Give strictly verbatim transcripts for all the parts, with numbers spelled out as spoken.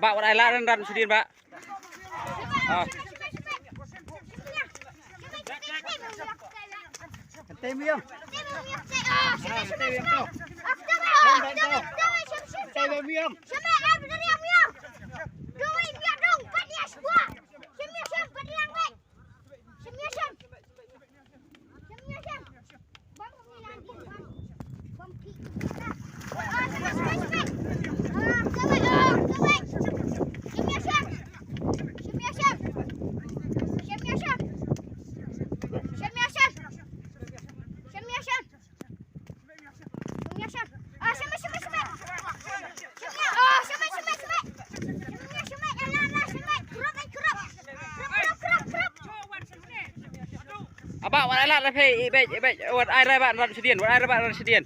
Ba, wat ai lad ran ran sdien ba. Ah. Kante miang. Kante miang. Aba, wat ai lad, lad, hei, i bej, i bej, wat ai rai ba ran sdien, wat ai rai ba ran sdien.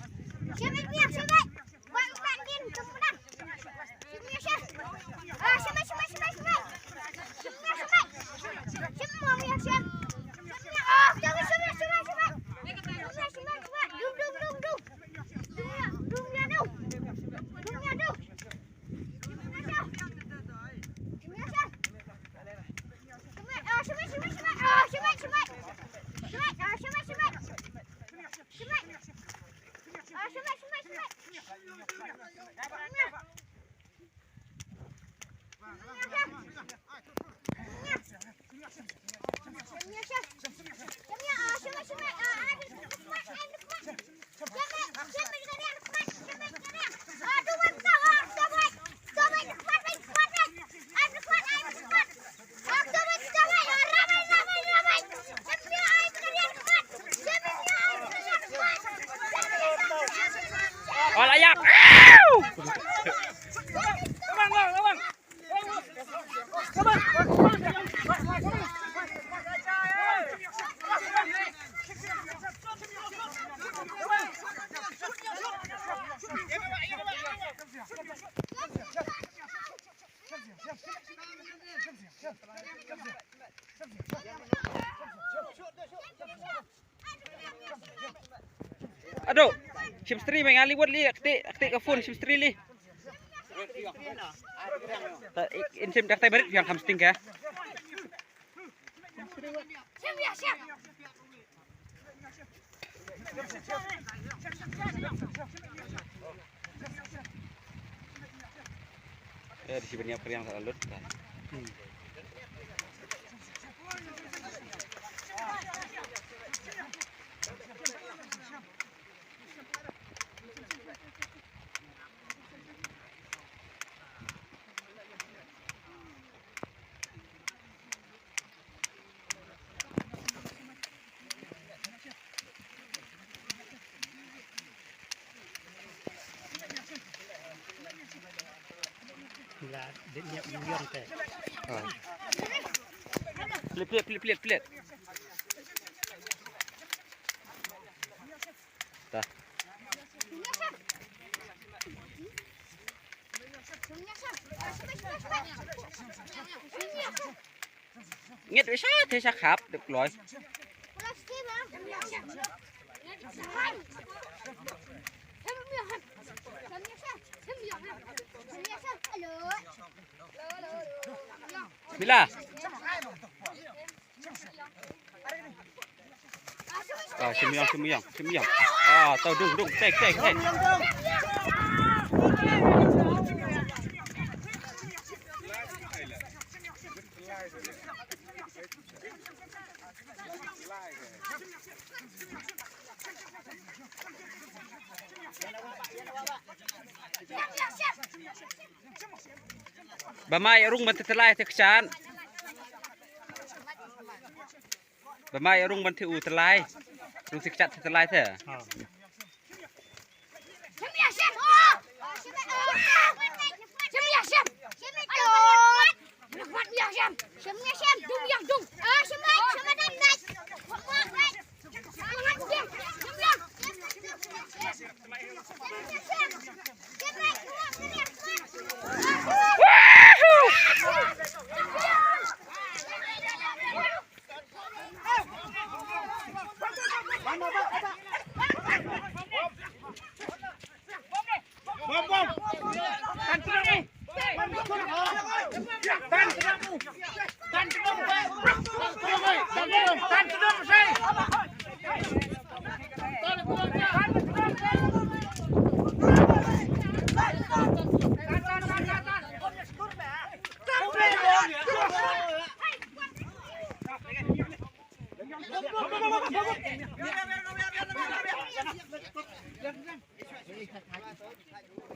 Wala yak. Ado, shim stri me ngali wat li, akte, akte ka phone shim stri li. Ta, in shim dak tai barit yang kham sting ka. Eh, di sini banyak keriang salah lut. Plit, plit, plit, plit, plit. Ta. Nget wei sha te sha khap dep kloi. Bila. Ah, shim ïong, shim ïong, shim ïong. Ah, tau dung, dung, tek, tek, tek. Ba mai rung ban te tylai te kchan. Ba mai rung ban te u tylai. Rung te kchat te tylai te.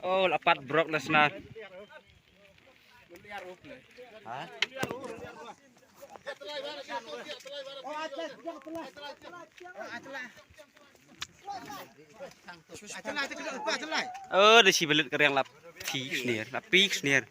Oh, la pat brok la sna. Oh, da shi belit kering la pik snier, la pik snier.